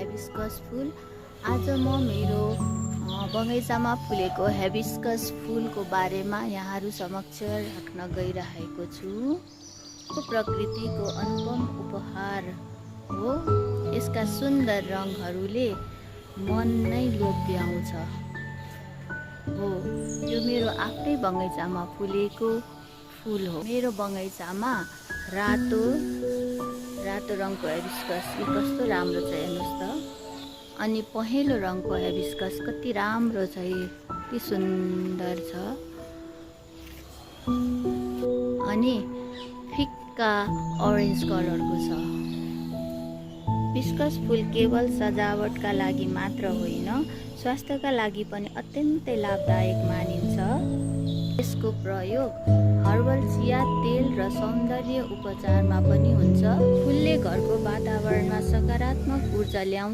Hibiscus फुल। आज म मेरो बगैँचामा फुलेको हेबिस्कस फुलको बारेमा यहाँहरू समक्ष राख्न गइरहेको छु। यो प्रकृतिको अनुपम उपहार हो। यसका सुन्दर रङहरूले मन नै लोभ्याउँछ हो। यो मेरो आफ्नै बगैँचामा फुलेको फुल हो। मेरो बगैँचामा रातो रङको हेबिस्कस कस्तो राम्रो छ हेर्नुहोस् त। अनि पहेँलो रङको हेबिस्कस कति राम्रो छ, कति सुन्दर छ। अनि फिक्का अरेन्ज कलरको छ। हिबिस्कस फुल केवल सजावटका लागि मात्र होइन, स्वास्थ्यका लागि पनि अत्यन्तै लाभदायक मानिन्छ। यसको प्रयोग हर्बल चिया तेल र सौन्दर्य उपचारमा पनि हुन्छ। फुलले घरको वातावरणमा सकारात्मक ऊर्जा ल्याउँछ